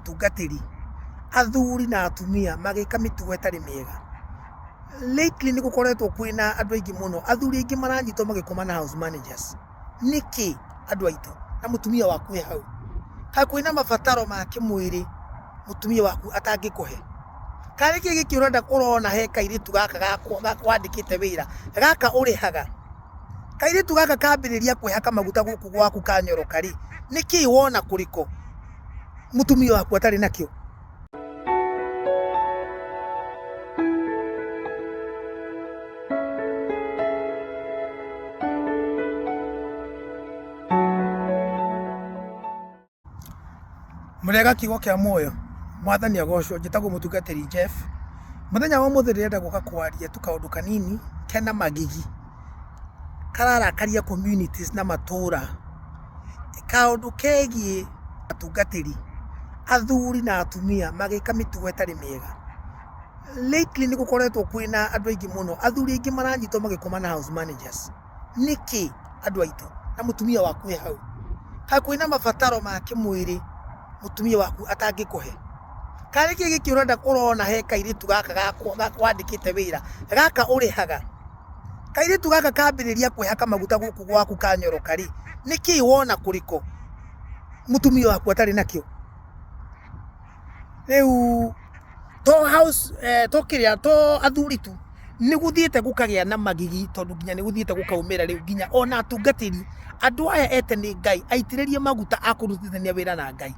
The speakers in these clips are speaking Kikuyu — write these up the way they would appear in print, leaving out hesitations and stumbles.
Atungatĩri, athuri na atumia magĩka mĩtugo ĩtarĩ mĩega. Lately nĩ gũkoretwo kwĩna andũ aingĩ mũno, athuri aingĩ maranyitwo magĩkoma na house managers. Nĩkĩ andũ aitũ? Na mũtumia waku e hau. Kaĩ kwĩna mabataro ma kĩmwĩrĩ mũtumia waku atangĩkũhe? Kana nĩkĩ gĩkĩ ũrenda ũrona he kairĩtu gaka wandĩkĩte wĩra, gaka ũrĩhaga? Kairĩtu gaka kambĩrĩria kwĩhaka maguta gũkũ gwaku kanyoroka rĩ, nĩkĩ wona kũrĩ ko mũtumia waku atarĩ nakĩo? Mũrĩega kiugo kĩa muoyo, mwathani agocwo, njĩtagwo mũtungatĩri Jeff, mũthenya wa ũmũthĩ ndĩrenda gũka kwaria tu kaũndũ kanini kena magigi, kararakaria communities na matũra, kaũndũ kegiĩ atungatĩri, athuri na atumia magĩka mĩtugo ĩtarĩ mĩega. Lately nĩ gũkoretwo kwĩna andũ aingĩ mũno, athuri aingĩ maranyitwo magĩkoma na house managers. Nĩkĩ andũ aitũ na mũtumia waku e hau? Kaĩ kwĩna mabataro ma kĩmwĩrĩ mũtumia waku atangĩkũhe? Kana nĩkĩ gĩkĩ ũrenda ũrona he kairĩtu gaka wandĩkĩte wĩra, gaka ũrĩhaga? Kairĩtu gaka kambĩrĩria kwĩhaka maguta gũkũ gwaku kanyoroka rĩ, nĩkĩ wona kũrĩ ko mũtumia waku atarĩ nakĩo? Rĩu to house to kĩrĩa to athuri tu, nĩ gũthiĩte gũkagĩa na magigi tondũ nginya nĩ gũthiĩte gũkaumĩra rĩu nginya ona atungatĩri, andũ aya ete nĩ Ngai, aitĩrĩrie maguta a kũrutithania wĩra na Ngai,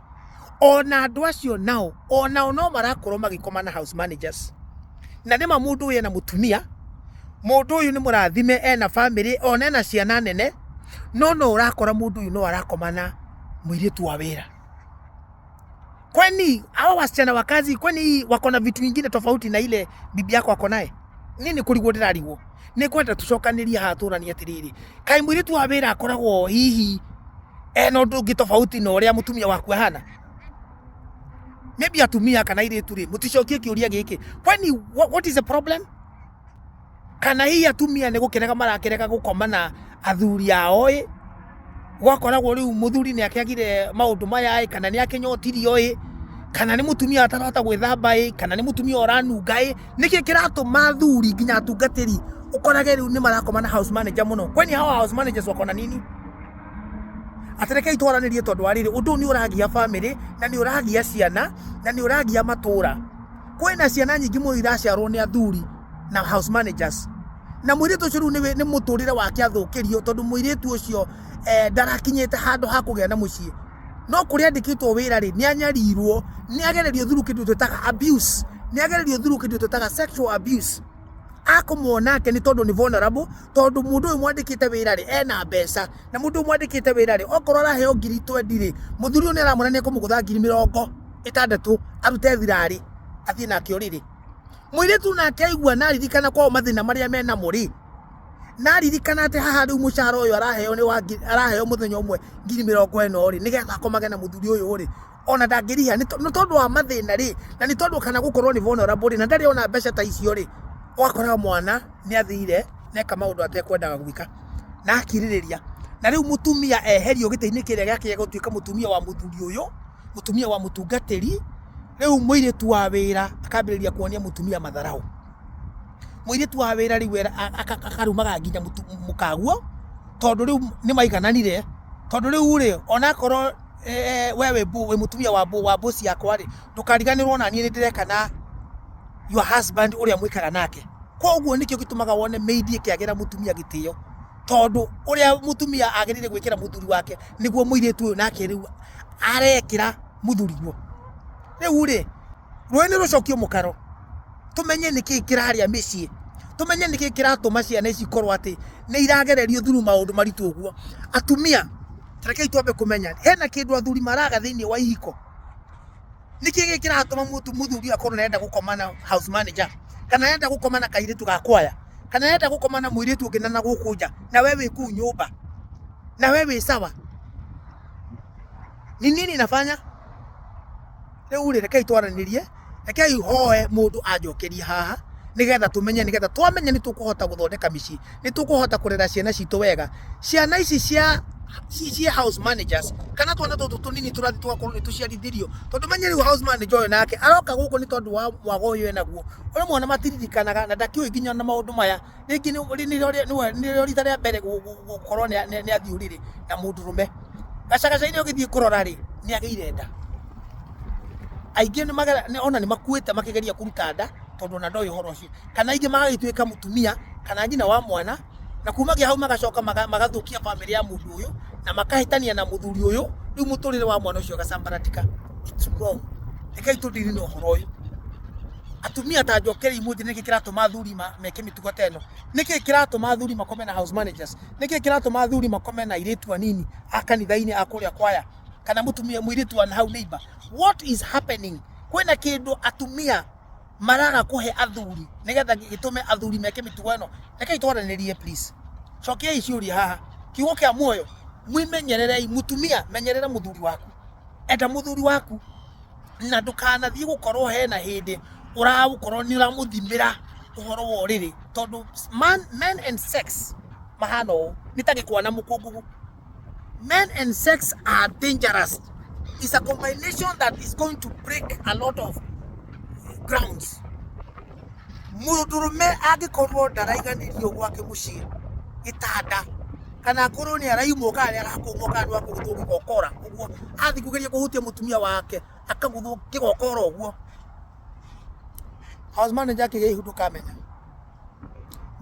ona andũ acio nao, onao no marakorwo magĩkoma na house managers. Na nĩma mũndũ ũyũ ena mũtumia, mũndũ ũyũ nĩ mũrathime ena bamĩrĩ ona ena ciana nene, no no ũrakora mũndũ ũyũ no arakoma na mũirĩtu wa wĩra. Kwani hawa wasichana wa kazi kwani wako na vitu vingine tofauti na ile bibi yako ako naye? Niĩ nĩ kũrigwo ndĩrarigwo. Nĩ ngwenda tũcokanĩrie haha tũranie atĩrĩrĩ, kaĩ mũirĩtu wa wĩra akoragwo hihi ena ũndũ ũngĩ tofauti na ũrĩa mũtumia waku ahana? Maybe atumia kana airĩtu rĩ, mũticokie kĩũria gĩkĩ. Kwani what is the problem? Kana hihi atumia nĩ gũkĩrega marakĩrega gũkoma na athuri ao ĩ, gwakoragwo rĩu mũthuri nĩ akĩagire maũndũ maya ĩ, kana nĩ akĩnyotirio ĩ, kana nĩ mũtumia atarahota gwĩthamba ĩ, kana nĩ mũtumia ũranunga ĩ, nĩkĩ kĩratũma athuri nginya atungatĩri ũkorage rĩu nĩ marakoma na house manager mũno? Kwani hawa house managers wako na nini? Atĩ rekei twaranĩrie tondũ wa rĩrĩ, ũndũ ũyũ nĩ ũragia bamĩrĩ na nĩ ũragia ciana na nĩ ũragia matũra. Kwĩna ciana nyingĩ mũno iraciarwo nĩ athuri na house managers. Na mũirĩtu ũcio rĩu nĩ mũtũrĩre wake athũkĩrio tondũ mũirĩtu ũcio ndarakinyĩte handũ ha kũgĩa na mũciĩ. No kũrĩa andĩkĩtwo wĩra rĩ, nĩ anyarirwo, nĩ agererio through kĩndũ twĩtaga abuse, nĩ agererio through kĩndũ twĩtaga sexual abuse. Akomwo nake nĩ tondũ nĩ vulnerable, tondũ mũndũ ũyũ mwandĩkĩte wĩra rĩ, ena mbeca. Na mũndũ ũyũ mwandĩkĩte wĩra rĩ, okorwo araheo ngiri twendi rĩ, mũthuri ũyũ nĩ aramwĩra nĩ ekũmũgũtha ngiri 60 arute thirarĩ athiĩ nake ũrĩrĩ. Mũirĩtu nake aigua na aririkana kwao mathĩna marĩa menamo rĩ, na aririkana atĩ haha rĩu mũcara ũyũ araheo nĩ wa araheo mũthenya ũmwe ngiri 40 rĩ, nĩgetha akomage na mũthuri ũyũ rĩ, ona ndangĩriha nĩ tondũ wa mathĩna rĩ, na nĩ tondũ kana gũkorwo nĩ vulnerable rĩ, na ndarĩ ona mbeca ta icio rĩ, ũgakora mwana nĩ athire na eka maũndũ atekwendaga gwĩka na akirĩrĩria. Na rĩu mũtumia eherio gĩtĩ-inĩ kĩrĩa gĩake gĩa gũtuĩka mũtumia wa mũthuri ũyũ, mũtumia wa mũtungatĩri, rĩu mũirĩtu wa wĩra akambĩrĩria kuonia mũtumia matharaũ. Mũirĩtu wa wĩra rĩu akarumaga nginya mũkaguo, tondũ rĩu nĩ maigananire, tondũ rĩu rĩ, onakorwo we wĩ mũtumia wa boss yakwa rĩ, ndũkariganĩrwo onaniĩ nĩ ndĩreka na your husband ũrĩa mwĩkaga nake. Koguo nĩkĩo gĩtũmaga wone maid ĩkĩagĩra mũtumia gĩtĩo, tondũ ũrĩa mũtumia agĩrĩire gwĩkĩra mũthuri wake nĩguo mũirĩtu ũyũ nake rĩu arekĩra mũthuriguo. Rĩu rĩ, rũĩ nĩ rũcokio mũkaro, tũmenye nĩkĩ kĩrarĩa mĩciĩ, tũmenye nĩkĩ kĩratũma ciana ici ikorwo atĩ nĩ iragererio through maũndũ maritũ ũguo. Atumia, ta rekei twambe kũmenya hena kĩndũ athuri maraga thĩiniĩ wa ihiko. Nĩkĩ gĩkĩ kĩratũma mũthuri akorwo nĩ arenda gũkoma na house manager, kana arenda gũkoma na kairĩtu ga kwaya, kana arenda gũkoma na mũirĩtu ũngĩ na nagũkũ nja, na we wĩ kũu nyũmba, na we wĩ sawa. Ni nini inafanya? Rĩu rĩ, rekei twaranĩrie, rekei hoe mũndũ anjokerie haha, nĩgetha tũmenye, nĩgetha twamenya nĩ tũkũhota gũthondeka mĩciĩ, nĩ tũkũhota kũrera ciana citũ wega. Ciana ici cia Ciĩ house managers kana twana tũtũ tũnini tũrathiĩ tũgakorwo nĩ tũciarithirio, tondũ menye rĩu house manager ũyũ nake aroka gũkũ nĩ tondũ wa mwago ũyũ enaguo. Ũrĩ mwana matiririkanaga na ndakĩũĩ nginya na maũndũ maya, rĩngĩ nĩrĩo rita rĩa mbere gũkorwo nĩ athiĩ ũrĩrĩ na mũndũrũme. Gacagaca-inĩ ũgĩthiĩ kũrora rĩ, nĩ agĩire nda. Aingĩ ona nĩ makuĩte makĩgeria kũruta nda tondũ ona ndoĩ ũhoro ũcio. Kana aingĩ magagĩtuĩka mũtumia kana nyina wa mwana, na kumagia hau magacoka magathũkia bamĩrĩ ya mũndũ ũyũ na makahĩtania na mũthuri ũyũ, rĩu mũtũrĩre wa mwana ũcio ũgacambaratika. It's wrong. Rekei tũndiri na ũhoro ũyũ. Atumia ta njokerei mũnjĩre nĩkĩ kĩratũma athuri meke mĩtugo ta ĩno. Nĩkĩ kĩratũma athuri makome na house managers? Nĩkĩ kĩratũma athuri makome na airĩtu anini a kanitha-inĩ a kũrĩa kwaya kana mũtumia mũirĩtu wa hau neighbor? What is happening? Kwĩna kĩndũ atumia maraga kũhe athuri nĩgetha gĩtũme athuri meke mĩtugo ĩno? Rekei twaranĩrie please. Cokiai ciũria haha. Kiugo kĩa muoyo, mwimenyererei. Mũtumia, menyerera mũthuri waku, enda mũthuri waku, na ndũkanathiĩ gũkorwo hena hĩndĩ ũragũkorwo nĩ ũramũthimĩra ũhoro wa ũrĩrĩ, tondũ men and sex mahana ũũ, nĩ ta gĩkwa na mũkũngũgũ. Men and sex are dangerous. It's a combination that is going to break a lot of grounds. Mũndũrũme angĩkorwo ndaraiganĩrio gwake mũciĩ gĩtanda, kana akorwo nĩ araimwo kana nĩ arakũmwo kana nĩ wakũgũthwo gĩgokora ũguo, athiĩ kũgeria kũhutia mũtumia wake akagũthwo kĩgokora ũguo, house manager akĩgĩa ihu ndũkamenya.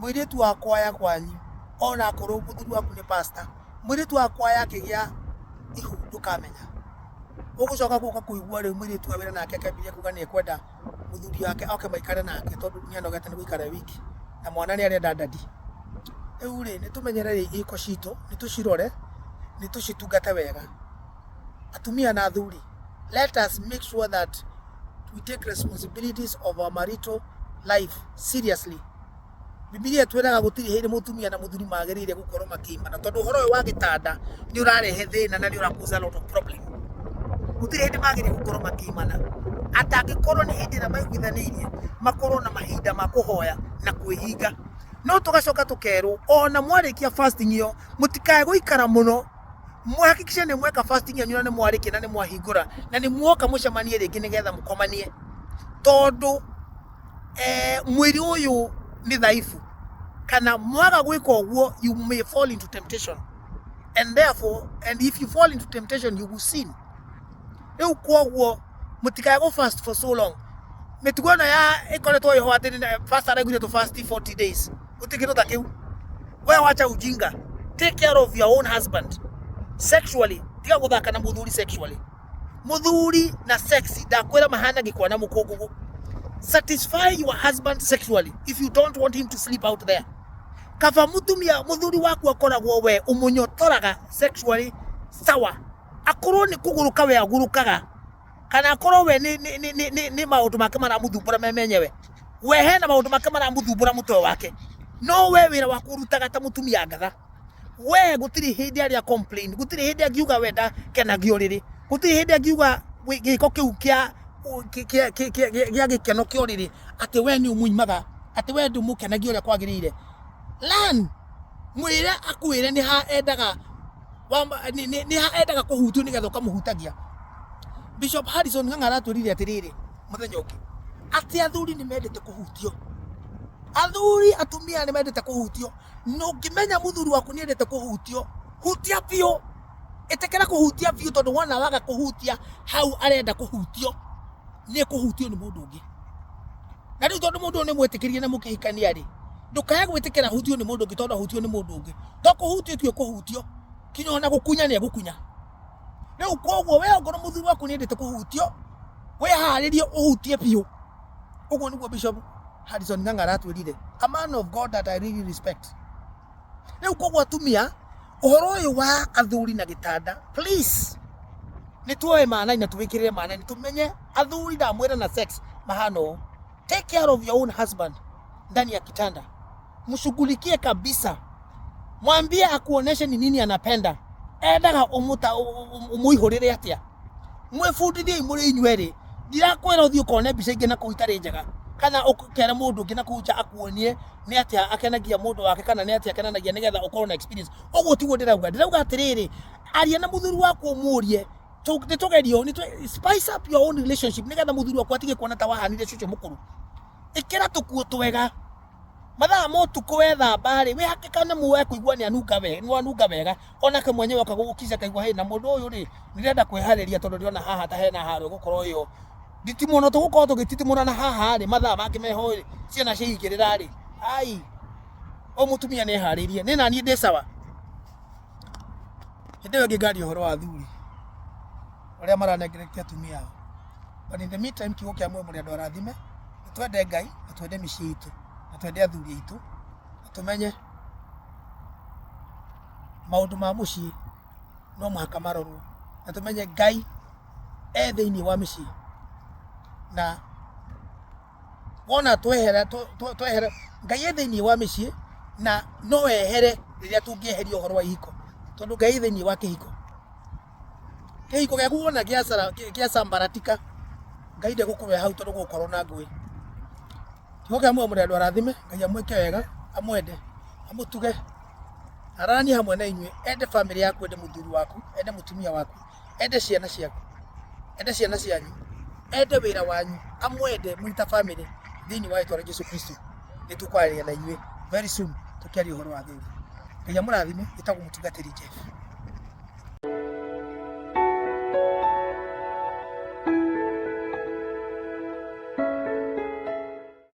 Mũirĩtu wa kwaya kwanyu ona akorwo mũthuri waku nĩ pastor, mũirĩtu wa kwaya akĩgĩa ihu ndũkamenya. Ũgũcoka gũka kũigua rĩu mũirĩtu wa wĩra nake akĩambĩrĩria kuga nĩ ekwenda mũthuri wake oke maikare nake tondũ nĩ anogete nĩ gũikara e wiki na mwana nĩ arenda daddy. Rĩu rĩ, nĩ tũmenyerere ihiko citũ, nĩ tũcirore, nĩ tũcitungate wega. Atumia na athuri, let us make sure that we take responsibilities of our marital life seriously. Bibilia ĩtwĩraga gũtirĩ hĩndĩ mũtumia na mũthuri magĩrĩire gũkorwo makĩimana, tondũ ũhoro ũyũ wa gĩtanda nĩ ũrarehe thĩna na nĩ ũra cause a lot of problem. Gũtirĩ hĩndĩ magĩrĩire gũkorwo makĩimana, atangĩkorwo nĩ hĩndĩ ĩrĩa maiguithanĩirie makorwo na mahinda ma kũhoya na kwĩhinga. No tũgacoka tũkerwo ona mwarĩkia fasting ĩyo mũtikae gũikara mũno, mwahakikisha nĩ mweka fasting yanyu na nĩ mwarĩkia na nĩ mwahingũra na nĩ mwoka mũcemanie rĩngĩ nĩgetha mũkomanie, tondũ mwĩrĩ ũyũ nĩ dhaifu, kana mwaga gwĩka ũguo you may fall into temptation, and therefore and if you fall into temptation you will sin. Rĩu kwoguo mũtikae gũ fast for so long. Mĩtugo ĩno ya ĩkoretwo ĩho atĩ pastor araiguire tũ fast 40 days, gũtirĩ kĩndũ ta kĩu. We wacha ujinga, take care of your own husband sexually. Tiga gũthaka na mũthuri sexually. Mũthuri na sex ndakwĩra mahana gĩkwa na mũkũngũgũ. Satisfy your husband sexually if you don't want him to sleep out there. Kaba mũtumia mũthuri waku akoragwo we ũmũnyotoraga sexually, sawa, akorwo nĩ kũgũrũka we agũrũkaga, kana akorwo we nĩ maũndũ make maramũthumbũra me menyewe, we hena maũndũ make maramũthumbũra mũtwe wake, no we wĩra waku ũrutaga ta mũtumia ngatha. We gũtirĩ hĩndĩ arĩa complain, gũtirĩ hĩndĩ angiuga we ndakenagio ũrĩrĩ, gũtirĩ hĩndĩ angiuga gĩko kĩu kĩa gĩkeno kĩa ũrĩrĩ atĩ we nĩ ũmũimaga, atĩ we ndũmũkenagia ũrĩa kwagĩrĩire. Learn, mwĩre akwĩre nĩ ha endaga nĩ ha endaga kũhutio nĩgetha ũkamũhutagia. Bishop Harrison Ng'ang'a aratwĩrire atĩrĩrĩ mũthenya ũngĩ atĩ athuri nĩ mendete kũhutio, athuri atumia nĩ mendete kũhutio. Na ũngĩmenya mũthuri waku nĩ endete kũhutio, hutia biũ, ĩtĩkĩra kũhutia biũ, tondũ wona waga kũhutia hau arenda kũhutio, nĩ ekũhutio nĩ mũndũ ũngĩ. Na rĩu tondũ mũndũ ũyũ nĩ mwĩtĩkĩrie na mũkĩhikania rĩ, ndũkae gwĩtĩkĩra ahutio nĩ mũndũ ũngĩ, tondũ ahutio nĩ mũndũ ũngĩ to kũhutio tu ekũhutio, kinya ona gũkunya nĩ egũkunya. Rĩu koguo we ongorwo mũthuri waku nĩ endete kũhutio, wĩharĩrie ũhutie biũ. Ũguo nĩguo Bishop Harrison Ng'ang'a aratwĩrire, a man of God that I really respect. Rĩu koguo atumia, ũhoro ũyũ wa athuri na gĩtanda, please nĩ tuoe maana na tũwĩkĩrĩre maana, nĩ tũmenye athuri ndamwĩra na sex mahana ũũ. Take care of your own husband ndani ya kitanda, mshughulikie kabisa, mwambie akuoneshe ni nini anapenda, endaga ũmũta ũmũihũrĩre atĩa. Mwĩbundithiei mũrĩ inyuerĩ, ndirakwĩra ũthiĩ ũkone mbica ingĩ na kũu itarĩ njega. Kana ũkere mũndũ ũngĩ na kũu nja akuonie nĩ atĩa akenagia mũndũ wake kana nĩ atĩa akenanagia nĩgetha ũkorwo na experience. Ũguo tiguo ndĩrauga. Ndĩrauga atĩrĩrĩ, aria na mũthuri waku ũmũrie nĩ tũgerio nĩ spice up your own relationship nĩgetha mũthuri waku atige kuona ta wahanire cũcũ mũkũrũ. Ĩkĩra tũkuo twega. Mathaa ma ũtukũ wethamba rĩ, wĩhake kanyamũ wekũigua nĩ anunga wega, nĩ wanunga wega, onake mwenyewe akagũgũkica akaigua hĩ na mũndũ ũyũ rĩ, nĩ ndĩrenda kwĩharĩria tondũ ndĩrona haha ta hena haro ĩgũkorwo ĩyo. Nditimũno tũgũkorwo tũgĩtitimũrana haha rĩ, mathaa mangĩ meho rĩ, ciana ciaingĩrĩra rĩ, ai, ũyũ mũtumia nĩ eharĩirie, nĩ naniĩ ndĩ sawa. Hĩndĩ ĩyo ĩngĩ ngaria ũhoro wa athuri, ũrĩa mara neglect atumia ao. But in the meantime kiugo kĩa muoyo mũrĩ andũ arathime, na twende Ngai, na twende mĩciĩ itũ, na twende athuri aitũ, na tũmenye maũndũ ma mũciĩ no mũhaka marorwo, na tũmenye Ngai e thĩinĩ wa mĩciĩ na wona twehera twehera Ngai e thĩinĩ wa mĩciĩ na no ehere rĩrĩa tũngĩeheria ũhoro wa ihiko tondũ Ngai e thĩinĩ wa kĩhiko. Kĩhiko gĩaku wona gĩacambaratika Ngai ndegũkũhe hau tondũ gũgũkorwo na ngũĩ. Kiugo kĩa muoyo mũrĩ andũ arathime, Ngai amwĩke wega, amwende, amũtuge, araranie hamwe na inyuĩ, ende bamĩrĩ yaku, ende mũthuri waku, ende mũtumia waku, ende ciana ciaku, ende ciana cianyu, ende wĩra wanyu, amwende mwĩ ta bamĩrĩ thĩinĩ wa rĩtwa rĩa Jesu Kristo. Nĩ tũkwaria na inyuĩ very soon tũkĩaria ũhoro wa athuri. Ngai amũrathime, njĩtagwo mũtungatĩri Jeff.